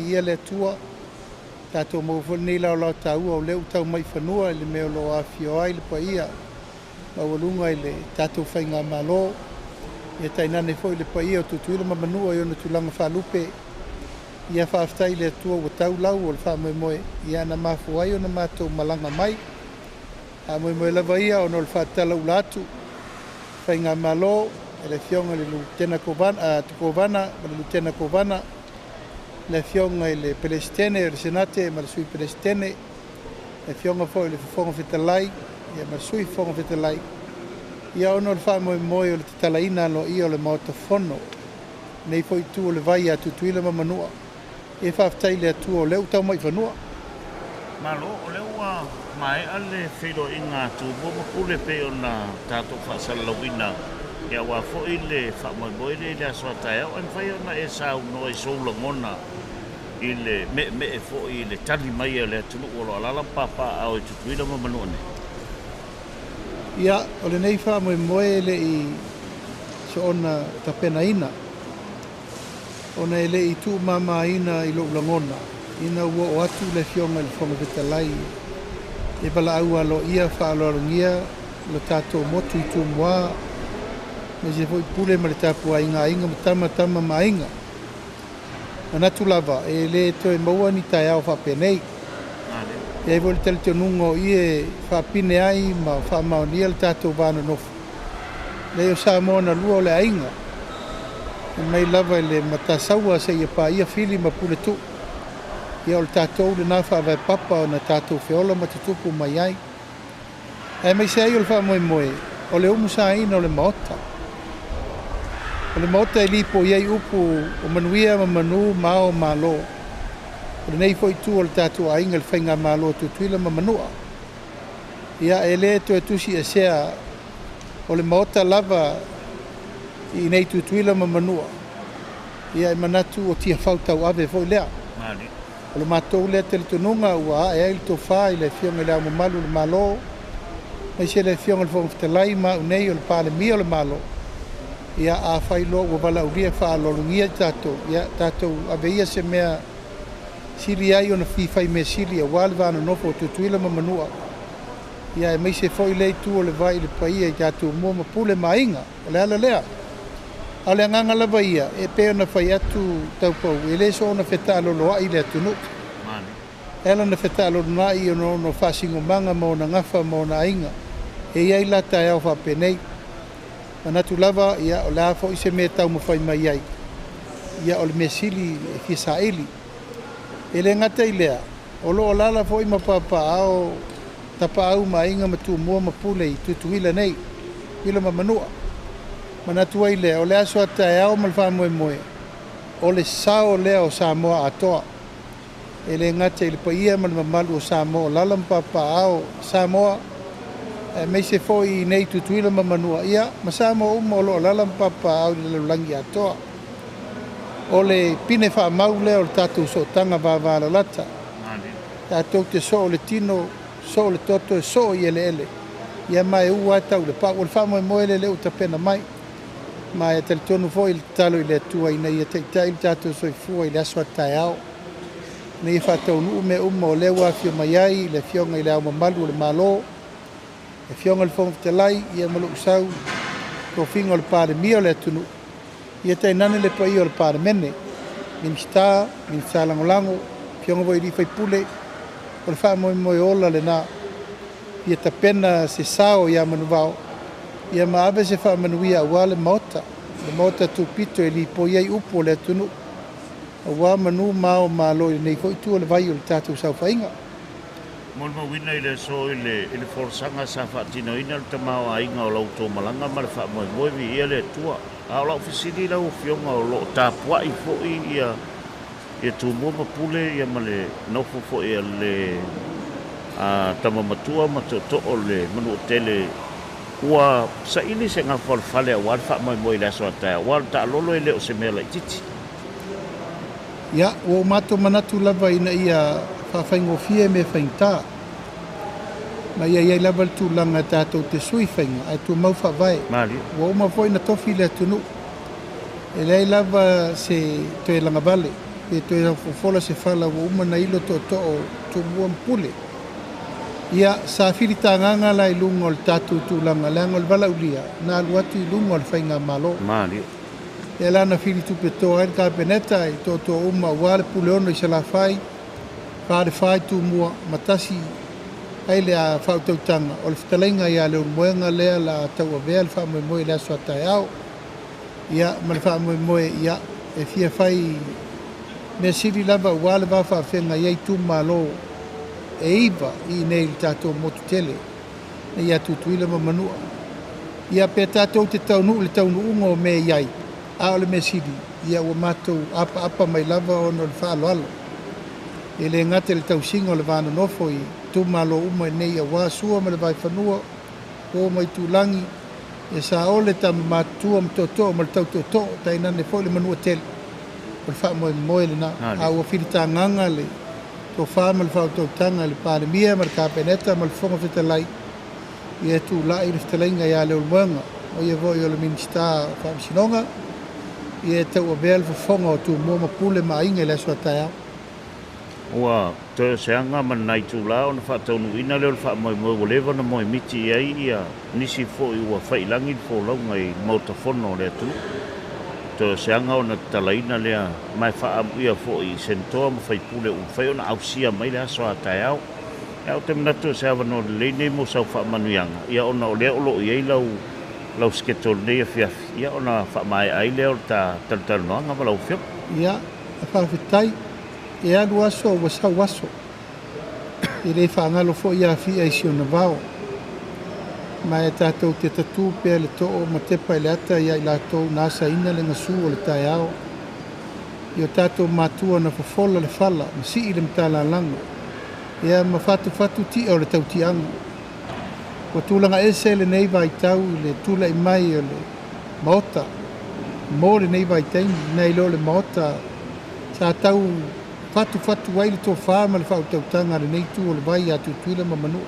Viia le Atua, tatou maua foi lenei laolao taua o lea ua tau mai i fanua i le mea o lo o afifio ai le paia maualuga i le tatou Faigamalo, ia tainane foi le paia o Tutuila ma Manua i ona tulaga faalupe. Ia faafetai i le Atua ua tau lau o le faamoemoe, ia na mafua ai ona matou malaga mai. Faamoemoe lava ia ona o le faatalauula atu Faigamalo e le Afioga i le Lutena Kovana ma le Lutena Kovana, le Afioga i le Peresetene o le Senate ma le Sui Peresetene, le Afioga foi i le Fofoga Fetalai ma le Sui Fofoga Fetalai, ia ona o le faamoemoe o le tatalaina aloaia o le Maota Fono, lenei foi itu o le vai ia Tutuila ma Manua. Ia faafetai i le Atua o lea ua tau mai i fanua. Malo, o lea ua maea le feiloaiga a Tumua ma Pule pei ona tatou faasalalauina aua foi le faamoemoe lea i le aso a taeao. Ae mafai ona e saunoa i sou lagona i le meemee foi i le tali mai a le atunuu o lo o alaala ma papaaao i Tutuila ma Manua nei? Ia, o lenei faamoemoe e le i soona tapenaina, ona e le i tuumamaina i lou lagona ina ua oo atu le Afioga i le Fofoga Fetalai e valaau aloaia faaaloalogia lo tatou motu i Tumua, aemaise foi Pule ma le tapuaiga a Aiga ma Tama, Tama ma Aiga. Manatu lava e le toe maua ni taeao faapenei. E i ai foi le talitonuga o i e faapine ai ma faamaonia le tatou va nonofo. Leai, o Samoa na lua o le aiga, e mai lava i le Matasaua seia paia Fili ma Puletuu. Ia o le tatou lena faavae papa ona tatou feola ma tutupu mai ai. Aemaise ai o le faamoemoe o le umusaina o le Maota. O le Maota e lipoi ai upu o manuia ma manu ma ao o Malo. O lenei foi itu o le tatou aiga i le Faigamalo a Tutuila ma Manua. Ia e le toe tusiesea o le Maota lava i inei Tutuila ma Manua. Ia e manatu o Tiafau tauave foi lea. O le matou lea talitonuga ua ae ai le tofa i le Afioga i Le Ao Mamalu o le Malo, aemaise le Afioga i le Fofoga Fetalai ma au nei o le Palemia o le Malo. Ia afai loa ua valaaulia faaaloalogia i tatou, ia tatou ave ia se mea sili ai ona fia fai mea sili aua le va nonofo o Tutuila ma Manua. Ia aemaise foi le itu o le vai i le paia i tatou mua ma Pule ma Aiga. O le ala lea. A o le agaga lava ia, e pei ona fai atu taupau, e le soona fetaaloloai le atunuu. E ala ona fetaaloloai ona o faasinomaga ma ona gafa ma ona aiga. E i ai la taeao faapenei. Manatu lava, ia, o le a foi se mea taumafai mai ai, ia, o le mea sili e fia saili. E le gata i lea, o lo o alaala foi ma papaaao tapaau ma aiga ma Tumua ma Pule i Tutuila nei, Tutuila ma Manua. Manatu ai lea, o le aso a taeao ma le faamoemoe, o le sao lea o Samoa atoa. E le gata i le paia ma le mamalu o Samoa o alaala ma papaaao Samoa, aemaise foi i nei Tutuila ma Manua, ia, ma Samoa uma o lo o alaala ma papaaao i le lalolagi atoa. O le pine faamau lea o le tatou sootaga vavalalata. Tatou te soo le tino, soo le toto, e soo i eleele. Ia ma e ua tau le pau. O le faamoemoe lea lea ua tapena mai. Ma e talitonu foi i le tatalo i le Atua ina ia taitai le tatou soifua i le aso a taeao. Ina ia faataunuu mea uma o lea ua afio mai ai le Afioga i le Ao Mamalu o le Malo, le Afioga i le Fofoga Fetalai, ia ma lou sau tofiga o le Palemia o le atunuu, ia tainane le paia o le Palemene, Minisita, Minisita Lagolago, Afioga foi i sui usufono, o le faamoemoe ola lena. Ia tapena se sao ia Manuvao, ia ma ave se faamanuia aua le Maota, le Maota tupito e lipoi ai upu o le atunuu, aua manu ma ao o Malo i lenei foi itu o le vai o le tatou saofaiga. Molimauina i le aso i le folasaga sa faatinoina le tamaoaiga o la outou malaga ma le faamoemoe viia le Atua. A o lau fesili lau Afioga, o lo o tapuai foi ia Tumua ma Pule ia ma le nofo foi a le tama matua ma tootoo o le Manuatele, ua saili se gafa o le fale aua le faamoemoe i le aso a taeao, aua o le taalolo e le o se mea laitiiti. Ia, ua ou matou manatu lava ina ia faafaigofie mea faigata, ma ia i ai lava le tulaga tatou te sui faiga ae tumau faavae. Ua uma foi na tofi le atunuu, e leai lava se toe lagavale. Pe toe fofola se fala ua uma na ilo tootoo Tumua ma Pule. Ia, sa filitagaga la i luga o le tatou tulaga, leaga o le valaaulia na alu atu i luga o le faigamalo. Malie. Ia la na filitupetoa ai le Kapeneta i tootoo uma aua le Puleono i Salafai, 4 le 4 i Tumua, ma tasi ai le faautautaga o le fetalaiga ia Leulumoega lea la tauavea le faamoemoe i le aso a taeao. Ia, ma le faamoemoe, ia, e fia fai mea sili lava aua le va faafeagai ai itumalo e 9 i inei i le tatou motu tele ia Tutuila ma Manua. Ia pe tatou te taunuu i le taunuuga o mea i ai, a o le mea sili, ia ua matou apaapa mai lava ona o le faaaloalo. E le gata i le tausiga o le va nonofo i itumalo uma i nei aua Sua ma le Vaifanua, Fofo ma Itulagi, ia Saole, Tama Matutua ma Tootoo ma le Tau Tootoo, tainane foi le Manua tele. O le faamoemoe lena. A ua filitagaga le tofa ma le faautautaga i le Palemia ma le Kapeneta ma le Fofoga Fetalai, ia tulai le fetalaiga ia Leulumoega, o ia foi o le Minisita o Faamasinoga, ia e tauavea le fofoga o Tumua ma Pule ma Aiga i le aso a taeao. Ua toe o se aga ma nai itulā ona faataunuuina lea o le faamoemoe ua leva ona moemiti i ai ia nisi foi ua faiilagi le folauga i le Maota Fono o le atunuu. Toe o se aga ona tatalaina lea ma e faaamuia foi i Senetoa ma faipule ua mafai ona ausia mai le aso a taeao. Ae ou te manatu o se avanoa lelei nei mo sau faamanuiaga, ia ona o lea o lo o i ai lau lau schedule nei afiafi, ia ona faamaea ai lea o le ta talatalanoaga ma lau afioga. Ia, faafetai. E alu aso ua sau aso. E le faagalo foi Afia i si ona vao. Ma e tatou te tatū pea le too ma tepa i le ata ia i latou na asaina le gasu o le taeao. I o tatou matua na fofola le fala ma sii le matalalago. Ia ma fatufatu ti'a o le tautiaga. Ua tulaga ese lenei vaitau i le tula'i mai o le Maota mo lenei vaitaimi, nai lo le Maota sa tau fatufatu ai le tofā ma le faautautaga a lenei itu o le vai ia Tutuila ma Manua.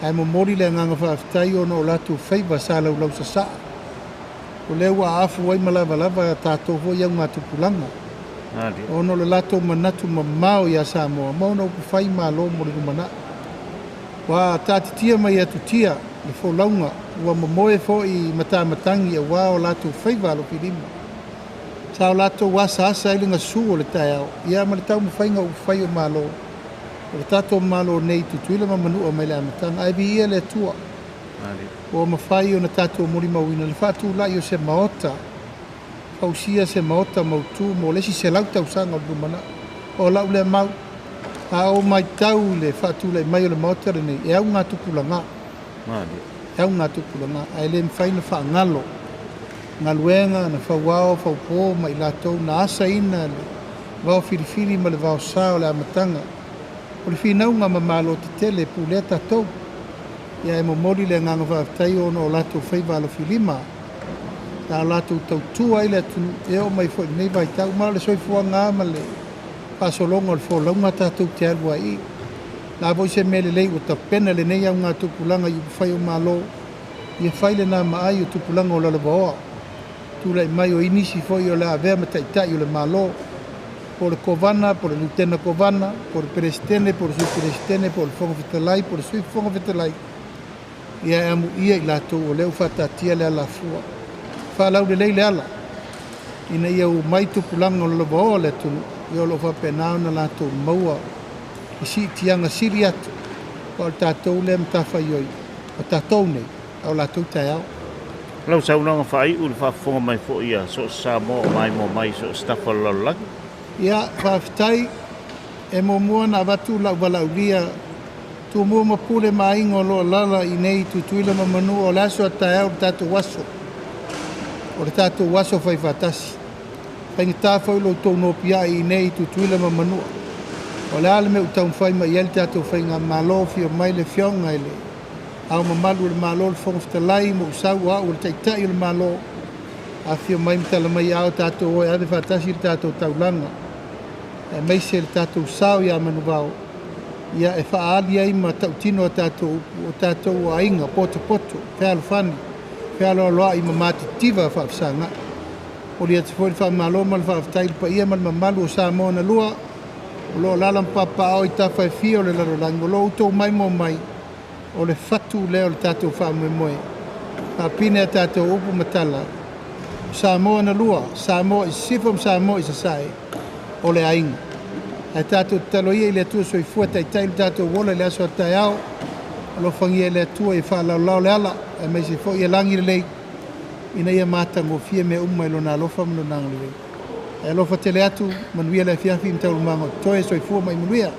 Ae momoli le agaga faafetai ona o latou faiva sa laulausasaa. O lea ua aafu ai ma lavalava tatou foi augatupulaga. Ona o le latou manatu mamao iā Samoa ma ona upufai malo mo le lumanai. Ua taatitia mai atutia le folauga ua momoe foi matamatagi auā o latou faiva alofilima. Sa o latou asaasa ai le gasū o le taeao, ia ma le taumafaiga o upufai o Malo. O le tatou Malo nei Tutuila ma Manua mai le amataga, ae viia le Atua. Ua mafai ona tatou molimauina le faatula'i o se Maota, fausia se Maota mautū mo le isi 100 tausaga o le lumanai. O lau lea mau, a ou matau i le faatula'i mai o le Maota lenei, e augatupulaga. E augatupulaga, ae le mafai ona faagalo galuega na fauao faupō ma i latou na asaina le vao filifili ma le vaosā o le amataga o le finauga ma malo tetele e pulea tatou. Ia e momoli le agaga faafetai ona o latou faiva alofilima sa latou tautua ai le atunuu e oo mai foi i lenei vaitau ma o le soifuaga ma le faasologa o le folauga tatou te alu ai i. La foi se mea lelei ua tapena lenei augatupulaga i upufai o Malo, ia fai lena maai o tupulaga o lalovaoa. Tula'i mai o nisi foi o le avea ma taitai o le Malo, po o le Kovana, po o le Lutena Kovana, po o le Peresetene, po o le Sui Peresetene, po o le Fofoga Fetalai, po o le Sui Fofoga Fetalai, ia e amuia i latou o lea ua faataatia le alafua. Faalaulelei le ala, ina ia umai tupulaga o lalovaoa o le atunuu, ia o lo o faapena ona latou maua i siitiaga sili atu, aua o le tatou lea matafaioi, o tatou nei, a o latou taeao. Lau saunoaga faaiu i le faafofoga mai foi a so o se Samoa o maimoa mai i so o se tafa o le lalolagi. Ia, faafetai. E muamua ona avatu lau valaaulia Tumua ma Pule ma Aiga o lo o alaala i inei i Tutuila ma Manua, o le aso a taeao le tatou aso. O le tatou aso faifaatasi. Faigata foi lo outou nopiai i inei i Tutuila ma Manua. O le a le mea ua taumafai mai i ai le tatou faigamalo, afio mai le Afioga i le Ao Mamalu o le Malo, le Fofoga Fetalai, ma ou sau o au o le Taitai o le Malo, afifio mai ma tala mai aao tatou o e ave faatasi le tatou taulaga, aemaise le tatou sao ia Manuvao, ia e faaali ai ma tautino a tatou upu, o tatou aiga potopoto, fealofani, fealoaloai ma matitiva faafesagai. Momoli atu foi le faamalo ma le faafetai i le paia ma le mamalu o Samoa na lua o loo alaala ma papaaao i tafa e fia o le lalolagi, o loo outou maimoa mai. O le fatu lea o le tatou faamoemoe, faapine a tatou upu ma tala, Samoa na lua, Samoa i Sisifo ma Samoa i Sasae, o le aiga. Ae tatou tatalo ia i le Atua soifua taitai lo tatou ola i le aso a taeao. Alofagia e le Atua e faalaolao le ala, aemaise foi ia lagi lelei ina ia matagofie mea uma i lona alofa ma lona agalelei. Ae alofa tele atu, manuia le afiafi ma taualumaga o totoe. Soifua ma ia manuia.